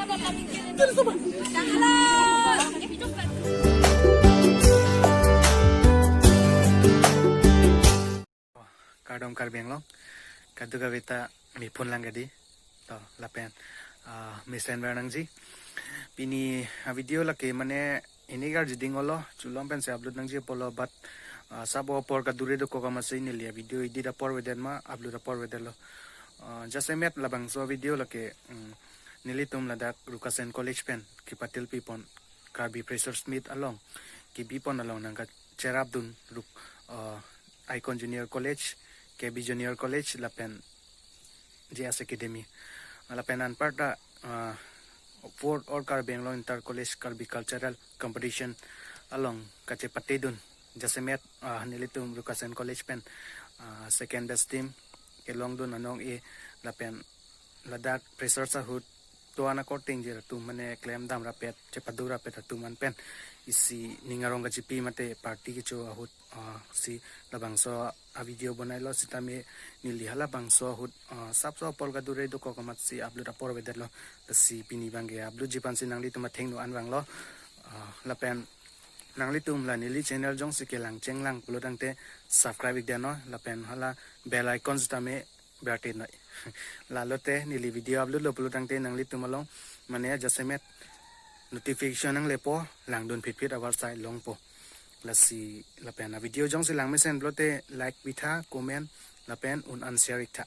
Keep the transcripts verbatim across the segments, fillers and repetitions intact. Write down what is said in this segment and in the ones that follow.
Kardom Karbi Anglong, kadokave ta mephun lang kadi. To, lapen, ah, mesen ver nangji. Pini, ah, video lake mane ini karjuding olo, chulom pensi upload nangji apotlo, but, ah, sabo apor kadure dokok amatsi neli video edit apor avedet ma, upload apor avedetlo. Ah, jasemet labangso video lake, mm, nelitum ladak Rukasen College pen kepatil pipon Karbi Freshers Meet along, kebipon along nangkacherapdun Ruk-, ah, Icon Junior College, K B Junior College, lapen J S Academy. Lapen anparta, ah, fourth All Karbi Anglong Inter College Karbi Cultural Competition along kachepatedun. Jasemet, ah, nelitum Rukasen College pen, ah, second best team kelongdun anong-e lapen ladak freshers ahut toan akorte ingjir atum mane klemdam rapet, chepadu rapet atum an pen isi ning arong kachipi mate party kecho ahut, ah, si labangso a video bonailo sitame neli halabangso ahut, ah, sapso apor kadure dokok amatsi upload apor avedetlo, lasi pini abangke upload ji aphansi nanglitum athengno an vanglo, ah, lapen nanglitum la neli channel jongsi kelang chenglang pulo tangte subscribe ikdetnon lapen hala bell icon sitame bertin noi. Lalote neli video upload lo pulo tangte nanglitum along mane jasemet notification nanglepo, langdun phitphit avarsai longpo. Lasi lapen a video jongsi lang mesen pulote like pitha, comment lapen un an share iktha.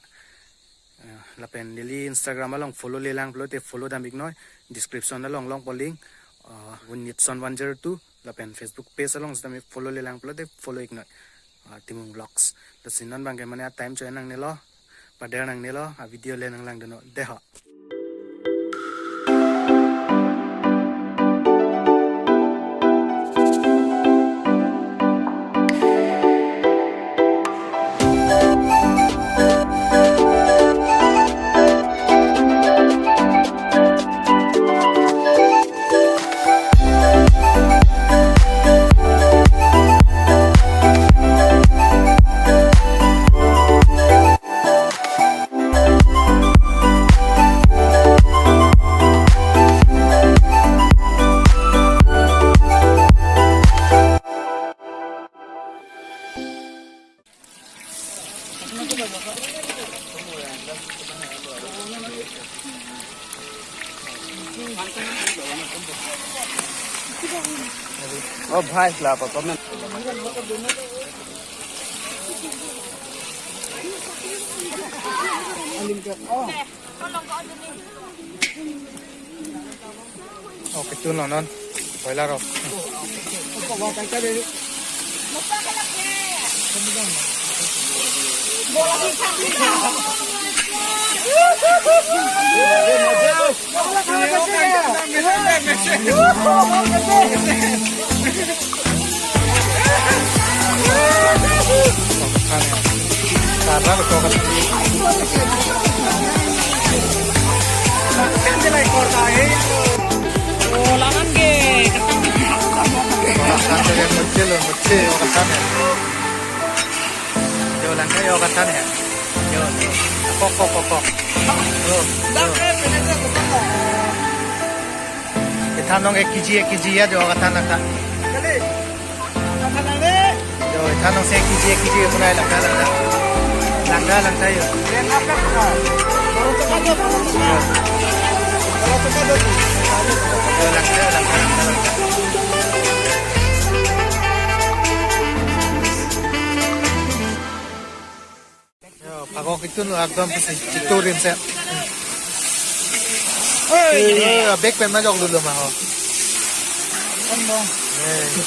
Eh, lapen neli Instagram along follow lelang pulote follow dam iknoi, description along longpo link, eh, Winitson one zero two, lapen Facebook page along sitame follow lelang pulote follow iknoi. Ah, Timung Vlogs. Lasi non abangke mane a time cho-en nangnelo, pader nangnelo, a video le nanglangdunnon. Deiho. Oh, bhai, sila apa komen? Oh, ketun lo non. Boiler off. Yo, langkai yo katan ya. Yo, yo. Kok, kok, kok, kok. Yo, yo. Kethan nong ek kg, ek kg ya, yo katan langka. Yo, kethan nong si ek kg, ek kg, punai langka, langka. Langka, langka yo. Yo. Yo, langka, langka, langka, langka. Yo, pagok itu lo ekdom si chitu rin se. Hey, eh, bag pen ma jok dulu ma ho.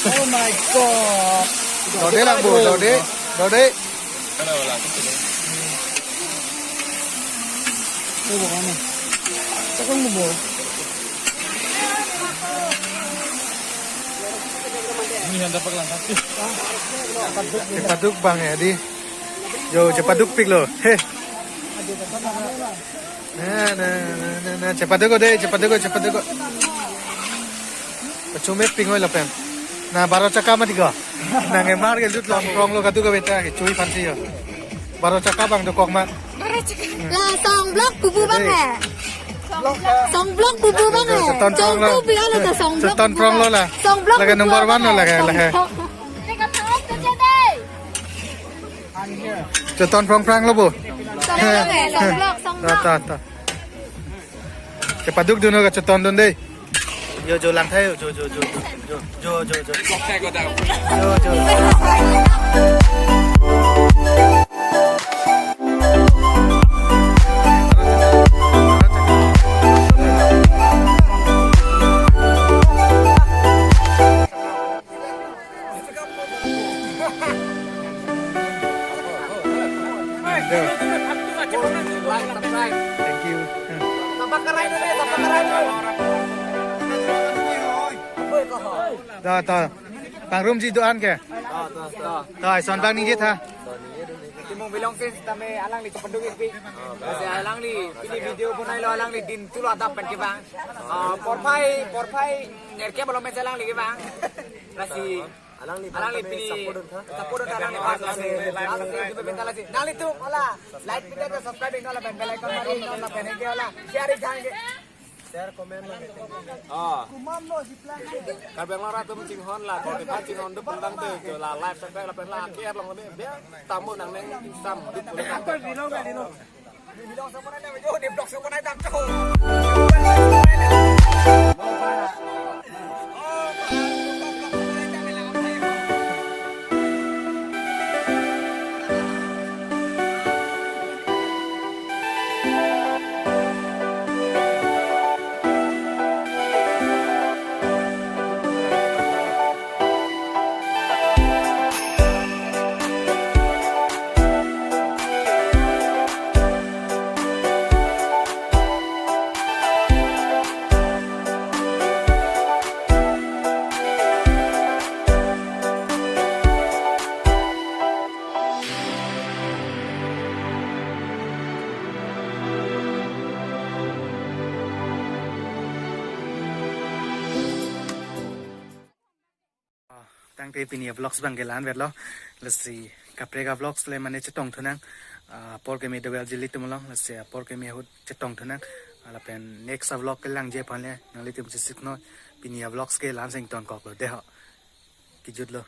Oh my God. Dode lang bu, dode, dode. Oh, bukan nih. Cakang bu. Ini yang dapat langkah. Cepaduk bang ya di. Yo, cepaduk pik lo. He. Na, na, na, na, na, cepaduk ko de, cepaduk ko, cepaduk ko. Pachumit pik ngoi lapen. Na, baro chaka mati ko. Nang emar ke lut long krong lo katu ka beta ke chui pansi yo. Baro chaka bang dokok ma. Lasong blok kubu bang he. Song block bubu bang eh. Cheton prong lo. Song block bubu bang eh. Cheton prong lo la. Song block lake bubu number one lo bang eh. Lake, lake. Song block. Cheton prong prang lo bu. Song block eh, song block, song block. Ta, ta, ta. Kepaduk dun ho, kacheton dun dei. Jo, jo, lang thai, jo, jo, jo. Jo, jo, jo. Jo, jo. Thank you. Ta, ta. Pangrumji do-an ke? Ta, ta, ta. Ta, ison bang ningje tha. Timung Bilong Sins tame alangli chepaduk-ik pi. Lasi alangli pini video bonailo, alangli din tulo adap pen kevang. Ah, porphai, porphai nerkep along pen si alangli kevang. Lasi alangli, alangli pini support dun tha. Support dun tha alangli pas lasi. Alangli di bebenta lasi. Nanglitum hala like pinta ke, subscribe ik non lapen bell icon mari ik non lapen hengke hala share ik tha hengke. Share, comment lo. Ah. Karbi Anglong arat atum chinghon la, kor kepa chinghon duk pulang de, jo la live subscribe lapen la share long be, be, tamu nang neng sam duk pulang. Bilong, Bilong. Bilong sa pernah ada, yo, di blog sa pernah ada, tuh. Ah, tangte pini a-vlogs bang ke la-an vetlo. Lasi kaprek a-vlogs le mane chetong thunang. Ah, apor keme dovel jili tum along. Lasi apor keme ahut chetong thunang. Ah, lapen next a-vlog kelangji aphan le nanglitum chesik noi. Pini a-vlogs ke la-an si ingtonkoklo deho. Kejutlo.